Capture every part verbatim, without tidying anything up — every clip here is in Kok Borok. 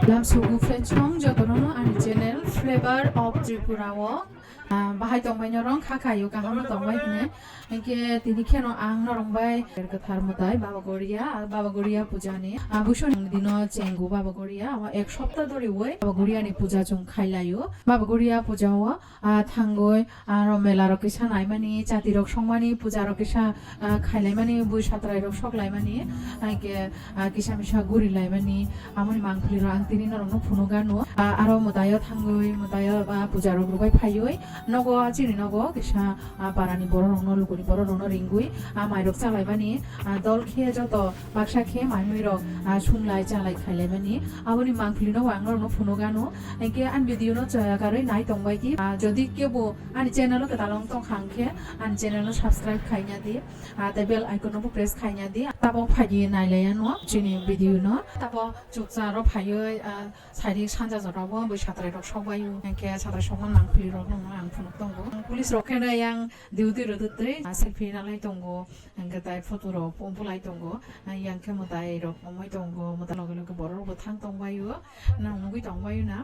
Lamsogo friends song jotono ani channel Flavor of Tripura o, ah, bahai tongbai norong kha khayo kaham tongbai hine. Hinkhe tini kheno ang norong bai kwthar mwtai Baba Goria, Baba Goria puja ni, ah, buisoni dino chengo Baba Goria, amo ek sopta dori oi Baba Goria ni puja chwng khailaio. Baba Goria puja o ah, thangwi, aro mela rok kisa naimani, chati rok songmani, puja rok kisa, ah, khailaimani, bui satrai rok soklaimani, ah, ke, ah, kisa misa gurilaimani, amoni mangpili rok ang tini norok no phunukgano. Ah, aro mwtaio thangwi, mwtaio, ah, puja rok rwbai phaiwi nogo, chini nogo kisa, ah, parani borok rok no, lukuni borok rok no ringwi, ah, mai rok chalaimani, ah, dol khe joto baksa khe mai mui rok, ah, sunglai chalai khailaimani, aboni mangpili nogo ang norok no phunukgano. Hinkhe ani video no chaya karwi nai tongbai di. Ah, jodi kebo ani channel o kwtal wng tongkha hinkhe ani channel no subscribe khaina di. Ah, tei bell icon no bo press khaina di. Tabok phaidi nailaiya no chini video no. Tabok chukcha ro phaiwi, ah, side sanja jora bo bui satrai rok sokbaio. Hinkhe satrai sokma mangpili rok no ang phunuk tongo. Police rok khe yang duty rwtwi, ah, selfie nalai tongo. Hingke tai photo rok pom pholai tongo. Yang khe mwtai rok wngwi tongo. Mwtai loge loge borok rok bo thang tongbaio. Nang nugwi tongbaio na.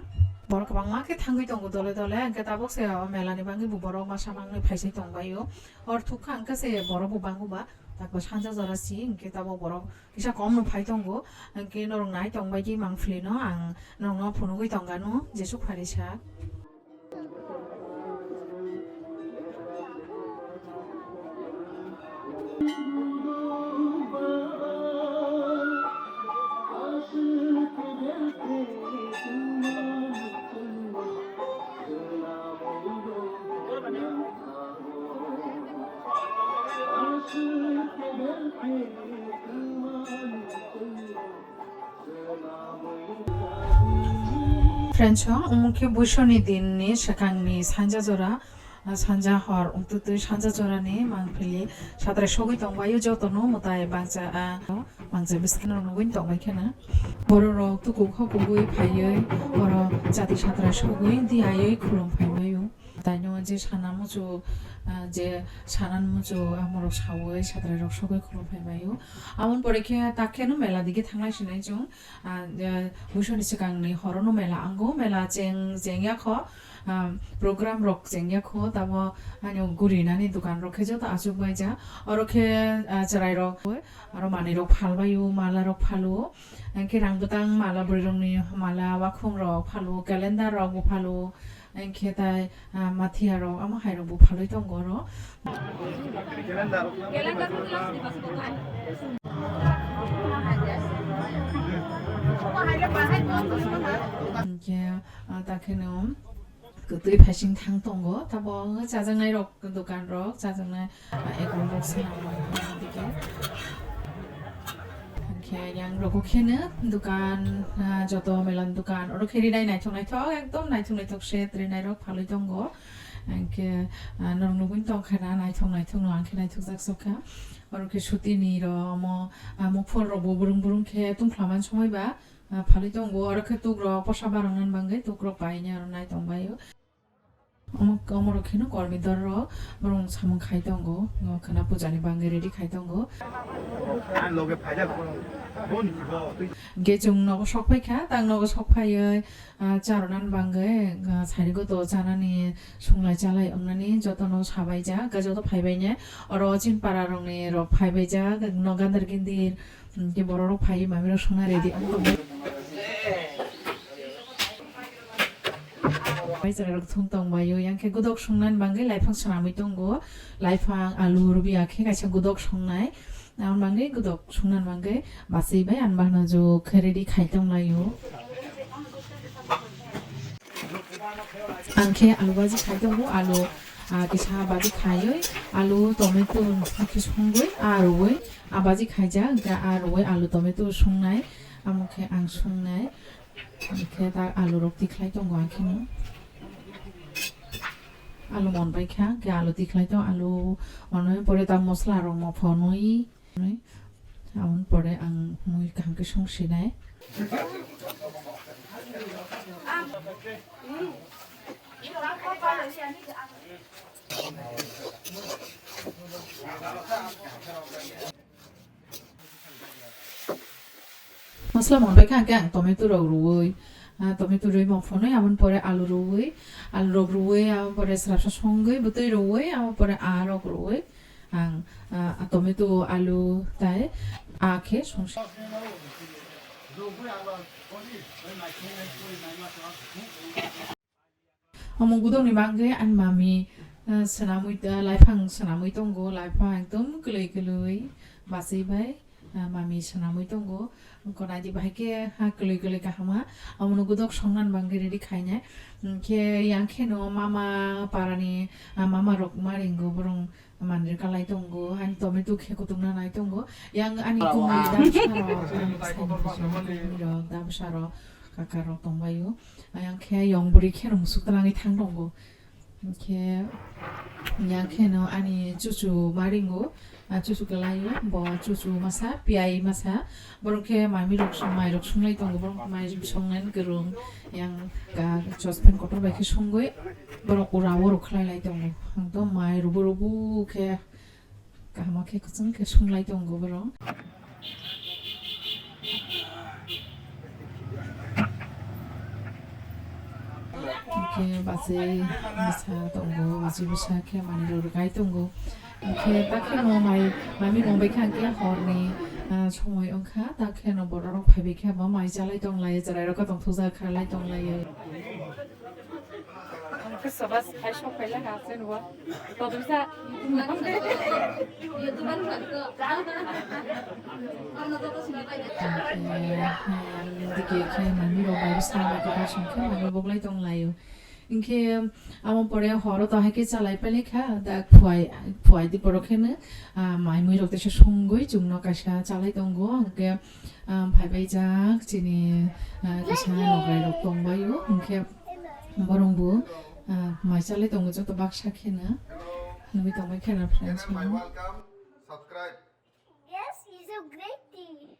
Borok kwbangma khe thangwi tongo dole dole. Hingke tabuk se o mela ni bagwi bo borok masa mangwi phaisai tongbaio. Hor thuk kha hingke se borok bo bango ba. Tako sanja jora si hingke tabuk borok kisa kom no phai tongo. Hingke norok nai tongbai di mangpili no ang norok no phunugwi tongkha no jesuk phairisa. Friends, omo khe buisoni din ni swkang ni sanja jora, ah, sanja hor wngtwi twi sanja jora ni mangpili satrai sogwi tongbaio joto no mwtai bangsa, ah, bangsa bwskango nugwi tongbai kheno. Borok rok tuku khokugwi phaiwi oro chati satrai sogwi diyawi khulum phaibaio. Taino je sana muchuk, ah, je sana muchuk, ah, morok sawi satrai rok sogwi khulum phaibaio. Aboni pore khe tak kheno mela dige thanglai sinai chwng, ah, je buisoni swkangni horono mela ango, mela cheng, cheng ya kho, ah, program rok cheng ya kho, tamo ani guri nani dokan rok khe joto achuk bai ja. Oro khe, ah, chwrai rok, aro manwi rok phal baio, mala rok phalo, hingke rang bwtang mala bwrwi rokni mala, wakhum rok phalo, calendar rok bo phalo. Hingke tai, ah, mathiya rok, amo hai rok bo phalwi tongo oro. Hingke, ah, ta kheno kwtwi phaising thang tongo, tabok chajaknai rok dokan rok, chajaknai. Ekhon box se nang nang dike. Hingke yang rogo kheno dokan, ah, joto melan dokan. Oro khe rinai naithok naithok, ekdom naithok naithok se rinai rok phalwi tongo. Hingke, ah, norok nugwi tongkha na naithok naithok no, ang khe naithok jak sokha. Oro khe sutini rok, omo, ah, mukphor rok bo burung burung khe tungphla man somoi ba, ah, phalwi tongo. Oro khe tuk rok posa barang nani bagwi tuk rok paine aro nai tongbaio. Omo, omo rok kheno kormi dor rok, borok samung khai tongo, o khwna puja ni bagwi ready khai tongo. Hingke chwng nogo sok phai kha, tak nogo sok phaiwi, ah, cha rwna ni bagwi, ah, sari goto chanani, sunglai chalai wngnani jotono sabai jak, joto phaibai ne. Oro chini para rokni rok phaibai jak, no gandar gindir, hingke borok rok phaiwi mami rok songna ready wng tongwi. Bai chwrai rok thung tong bai o, yang khe godok swngnani bagwi laiphang swnamwi tongo. Laiphang, alu, rwbwi ya khe kaisa godok swngnai. Aboni bagwi godok swngnani bagwi bachwi bai ani bahanajwk khe ready khai tong lai o. Ang khe alu baji khai tongo, alu, ah, kisa baji khaiwi, alu, tomato khe songwi, ah, rwui, ah, baji khaijak, hwnkhe ah, rwui alu, tomato songnai, amo khe ang songnai. Hingke ta alu rok tikhlai tongo ang kheno. Alu mon bai kha, hingke alu tikhlai tong, alu monwi pore ta mosla rok mopho nwi. Aboni pore ang mui kaham khe song sinai. Sla mon bai kha ang khe ang tomato rok ruwi, ah, tomato ruwi mokphonwi, aboni pore alu ruwi, alu rok ruwi, aboni pore srapsa songwi, bwtwi ruwi, aboni pore aa rok ruwi ang, ah, tomato, alu tai aa khe songsi. Omo gudokni bagwi ani mami, ah, swnamwi, ah, laiphang swnamwi tongo, laiphang ekdom kwlwi kwlwi bachwi bai, ah, mami swnamwi tongo. Wngkha naidi bahai khe ha kwlwi kwlwi kaham ha. Omono gudok songnani bagwi ready khainai. Hwnkhe yang kheno mama parani, ah, mama rok ma ringo borok mandir kalai tongo, ani tomato khe kutung nanai tongo. Yang ani kumui damsarok, ani saimung rok, damsarok, kakarok tongbaio. Ayang khe yong bwrwi kheno musuk twlangwi thang tongo. Hwnkhe yang kheno ani chuchu ma ringo, a chuchu kalaio, bo chuchu masa, piyai masa. Borok khe maimi rok song-, mai rok songlai tongo, borok mai songnani kwrwng. Yang ka chospen kotor bai khe songwi borok ura o rok khlai lai tongo. Ang to mai rubu rubu khe kaham khe kwchwng khe songlai tongo borok. Hwnkhe bachwi bwsa tongo, bachwi bwsa khe manwi rok rwkai tongo. Hwnkhe ta kheno mai, mami mung bai kha hwnkhe horni, ah, somoi wngkha, ta kheno borok rok phaibai khe bo mai chalai tonglai, chwrai rok khe tongthokjak kha lai tonglai. Ang khe soba hai sok phaila ha, se nuwa. Todwisa. Dike khe mami rok bai bwsa ma kwtal song khe mami boklai tong laio. Hwnkhe amo pore horo to hai khe chalai pailai kha, da phuai, phuai di borok khe no, ah, mai mui rok teisa songwi chwngno kaisa chalai tongo. Hwnkhe, ah, phaibai jak chini, ah, kisa nokrai rok tongbaio. Hwnkhe Borok bo, ah, mai chalai tongo joto baksa kheno. Nugwi tongbai kheno friends rok. Welcome. Subscribe. Yes, it's a great thing.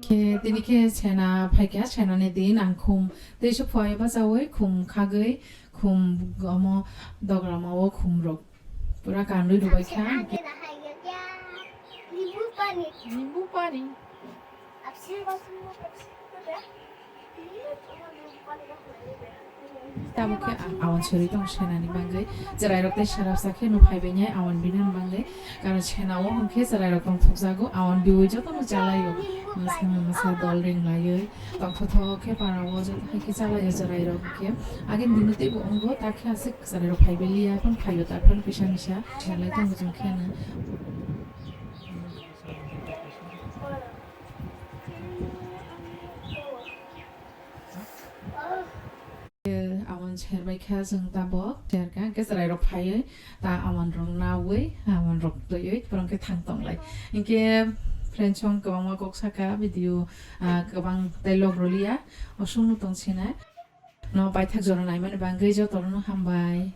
Khe tini khe sena phaikha, senani din ang khum teiso phuai bachawi, khum khagwi, khum omo dograma o khum rok pura kanwi rwbai kha. Nibu pani. Nibu pani. Tabuk khe ang awan sori tong senani bagwi chwrairok tei sarapsa khe no phaibai nai awan binani bagwi, karon sena o hwnkhe chwrairok tongthokjago, awan biwi jotono chalaio, mwsa mwsa dol ring laiwi tongthokthok khe para o joto hai khe chalaio chwrairok khe. Agini dino teibo wngo, ta khe aswk chwrairok phaibai liya, phano phaio ta phano kisa misa selai tongo chwng khe no. Awan serbai kha chwng tabok, serkha hwnkhe chwrairok phaiwi ta awan rok nawi, awan rok twiwi borok khe thang tonglai. Hinkhe friends rok kwbangma kok saka video, ah, kwbang tei log rwliya, osukno tong sinai. No paithak jora naimani bagwi jotono hambai.